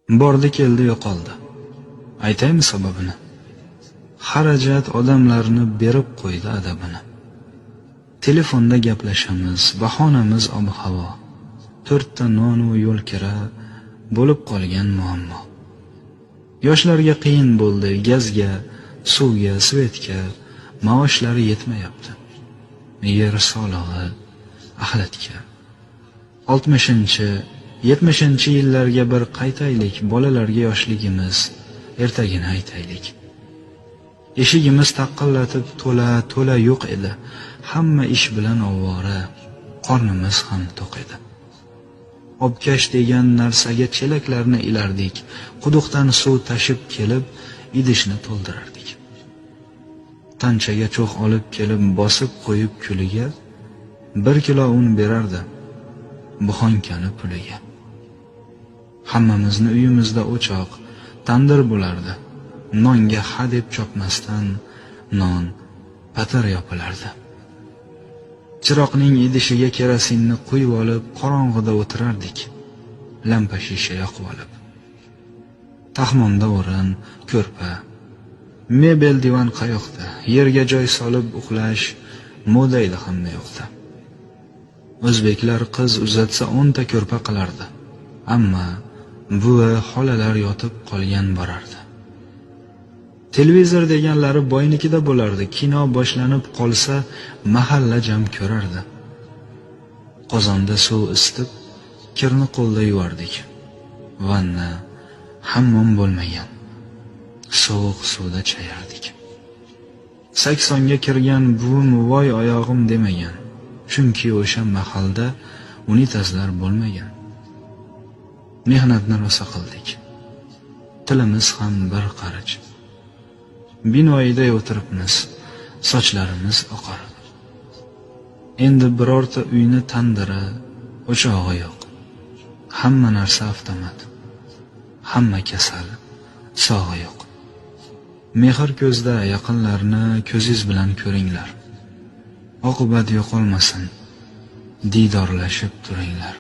Bordi keldi yo'qoldi. Aytaymi sababini? Xarajat odamlarni berib qo'ydi adabini. Telefonda gaplashamiz, bahonamiz ob-havo. To'rtta nonu yo'l kira bo'lib qolgan muammo. Yoshlarga qiyin bo'ldi, gazga, suvga, svetga maoshlari yetmayapti. Yer solig'i, axlatga. 60-, 70-yillarga bir qaytaylik, bolalarga yoshligimiz ertagini aytaylik. Eshigimiz taqillatib to'la to'la yo'q edi. Hamma ish bilan ovora, qornimiz ham to'q edi. Obkash degan narsaga chelaklarni ilardik, quduqdan suv tashib kelib, idishni to'ldirardik. Tanchaga cho'g' olib kelib bosib qo'yib kuliga 1 kilo un berardi buxonkani puliga. Hammamizni uyimizda o'choq, tandir bo'lardi. Nonga ha deb chopmasdan non patir yopilardi. Chiroqning idishiga kerosinni quyib olib, qorong'ida o'tirardik. Lampa shisha yoqib olib. Taxmonda o'rin, ko'rpa, mebel divan qayoqda? Yerga joy solib uxlash moda edi hamma yoqda. O'zbeklar qiz uzatsa 10 ta ko'rpa qilardi. Amma buvi xolalar yotib qolgan borardi. Televizor deganlari boynikida bo'lardi. Kino boshlanib qolsa mahalla jam ko'rardi. Qozonda suv isitib, kirni qo'lda yuvardik. Vanna, hammom bo'lmagan. Sovuq suvda chayardik. 80ga kirgan buvim voy oyog'im demagan. Chunki o'sha mahalda unitazlar bo'lmagan. Mehnatni rosa qildik. Tilimiz ham bir qarich. Binoyida o'tiribmiz, sochlarimiz oqarib. Endi birorta uyni tandiri, o'chog'i yo'q. Hamma narsa avtomat. Hamma kasal, sog'i yo'q. Mehr ko'zda yaqinlarni ko'zingiz bilan ko'ringlar. Oqibat yo'qolmasin, diydorlashib turinglar.